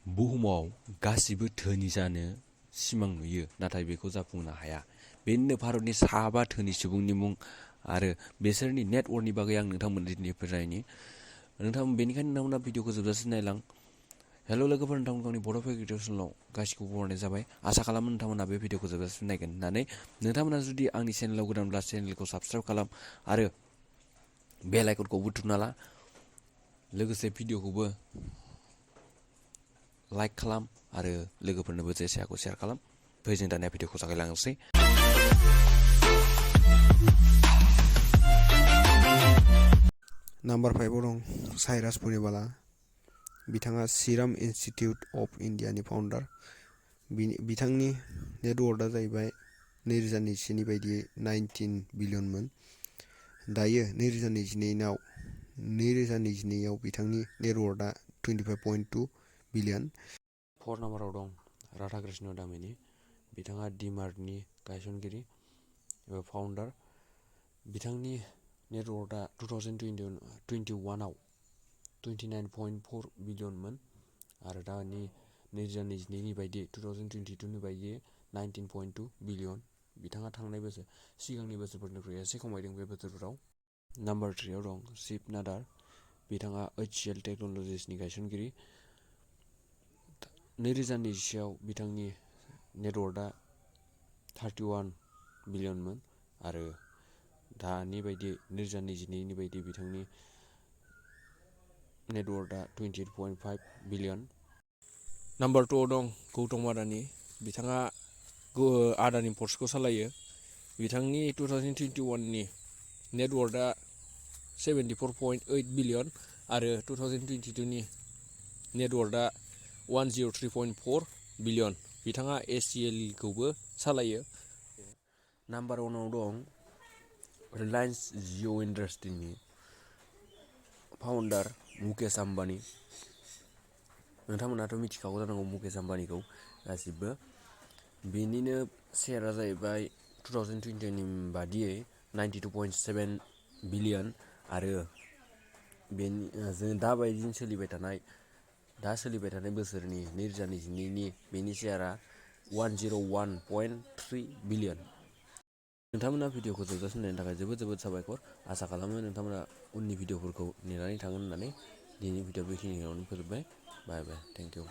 बुहुमाव गासिबो धोनि जानो सिमां नुयो नाथाय बेखौ जाफुंनो हाया। बेनिनो भारतनि साबा धोनि सुबुंनि मुं आरो बिसोरनि नेटवर्कनि बागै आं नोंथांमोननिफ्रायनि बेनिखायनो नोंथांमोना भिडिअखौ जोबजासिम नायलां। हेल' लोगोफोर, नोंथांमोन गावनि बड' फेक्टरि चेनेलाव गासिखौबो बरायनाय जाबाय। आसा खालामो नोंथांमोना बे भिडिअखौ जोबजासिम नायगोन होननानै। नोंथांमोना जुदि आंनि चेनेलाव गोदानब्ला चेनेलखौ साबस्क्राइब खालाम आरो बेल आइकनखौ बुथुमना ला। लोगोसे भिडिअखौबो लाइक खालाम आरो लोगोफोरनोबो जेसे हागौ शेयार खालाम। फै जों दानिया भिडिअखौ जागायलांनोसै। नाम्बार 5 आव दं साइरास पुनेवाला। बिथाङा सीराम इन्स्टिट्यूट अफ इन्डियानि फाउन्डार। बिथांनि नेटवर्कआ जाहैबाय 2022 बायदियै 19 बिलियनमोन। दायो 2022 आव बिथांनि नेटवर्कआ 25.2 बिलियन। 4 नाम्बाराव दं राधाकृष्ण दामिनी। बिथाङा डीमार्टनि गायसनगिरि एबा फाउन्डार। बिथांनि नेटवर्कआ 2021 आव 29.4 बिलियनमोन आरो दानि 2022 बायदि 2022 बायदि 19.2 बिलियन। बिथाङा थांनाय सिगांनि बोसोरफोरनिख्रुइ एसे खमायदों बे बोसोरफोराव। नाम्बार 3 आव दं शिव नाडार। बिथाङा HCL टेक्न'लजिसनि गायसनगिरि। 2021 आव बिथांनि नेटवर्कआ 31 बिलियनमोन आरो दानि बायदि 2022 बायदि बिथांनि नेटवर्कआ 28.5 बिलियन। नाम्बार 2 आव दं गौतम आदानि। बिथाङा आदानि पर्सखौ सालायो। बिथांनि 2021 नि नेटवर्कआ 74.8 बिलियन आरो 2022 नि नेटवर्कआ 103.4 बिलियन। बिथाङा HCL खौबो सालायो। नाम्बार 1 आव दं रिलायन्स जिअ' इन्डास्ट्रिनि फाउन्डार मुकेश आम्बानी। नोंथांमोनाथ' मिथिखागौ जानांगौ मुकेश आम्बानीखौ गासिबो। बेनिनो शेयारआ जाहैबाय 2020 नि बादियै 92.7 बिलियन आरो जों दा सोलिबाय थानाय बोसोरनि 2022 नि बेनि शेयारआ 101.3 बिलियन। नोंथांमोना भिडिअखौ जोबजासिम नायनो थाखाय जोबोद साबायखर। आसा खालामो नोंथांमोना उननि भिडिअफोरखौ नेनानै थागोन होननानै। दिनैनि भिडिअ बेखिनियावनो फोजोबबाय। बाय बाय, थेंक इउ।